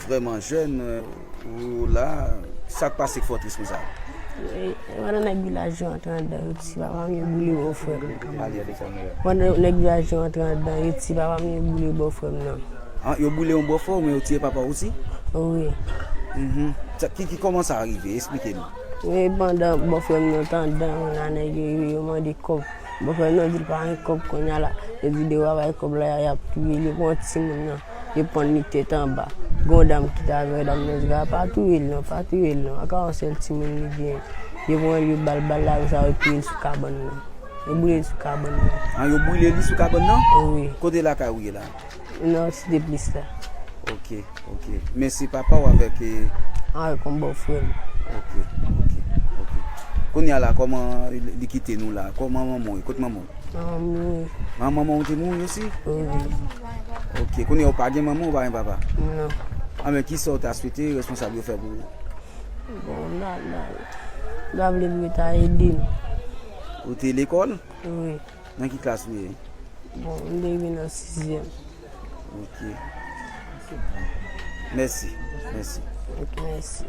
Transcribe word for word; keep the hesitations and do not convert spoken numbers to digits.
Vrèman jèn, ou la, sa k pase k fè w tris konsa? Pandan nèg vilaj yo antre anndan, yo di papa m, yo boule bòfrè m. Pandan nèg vilaj yo antre anndan, yo di papa m, yo boule bòfrè m nan. An, yo boule yon bòfrè w, men yo tiye papa w osi? Wi. Mhm. Sa, ki, ki, kòman sa rive? Eksplike nou. Men pandan bòfrè m nan t anndan, yon nèg yo rive, yo mande kòb. Bòfrè m nan di l pa gen kòb kounye a la. Yo di depi yo pa bay kòb la, y ap touye l, yo pran timoun nan. Yo pann li tèt anba. Gon dam ki t avè dam nan di, "Pa touye l non, pa touye l non. Anka yon sèl timoun li gen." Yo pran l, yo ba l bal la, sa yo touye l sou kabann nan. Yo boule l sou kabann nan. An, yo boule li sou kabann nan? Wi. Kote lakay ou ye la? Nan Site Plis la. Ok, ok. Men se papa w avèk, eh, avèk yon bòfrè m. Ok, ok, ok. Kounye a la, kòman li, li kite nou la? Kòman manman w ye? Kot manman w? Manman m mouri. Manman w te mouri osi? Wi. Ok, kounye a ou pa gen manman, ou pa gen papa? Non. A, men kisa w ta swete responsab yo fè pou ou? Bon, la, la, la vle pou yo ta ede m. Ou te lekòl? Wi. Nan ki klas ou ye? Bon, m te rive nan sizyèm. Ok. Mèsi. Mèsi. Ok, mèsi.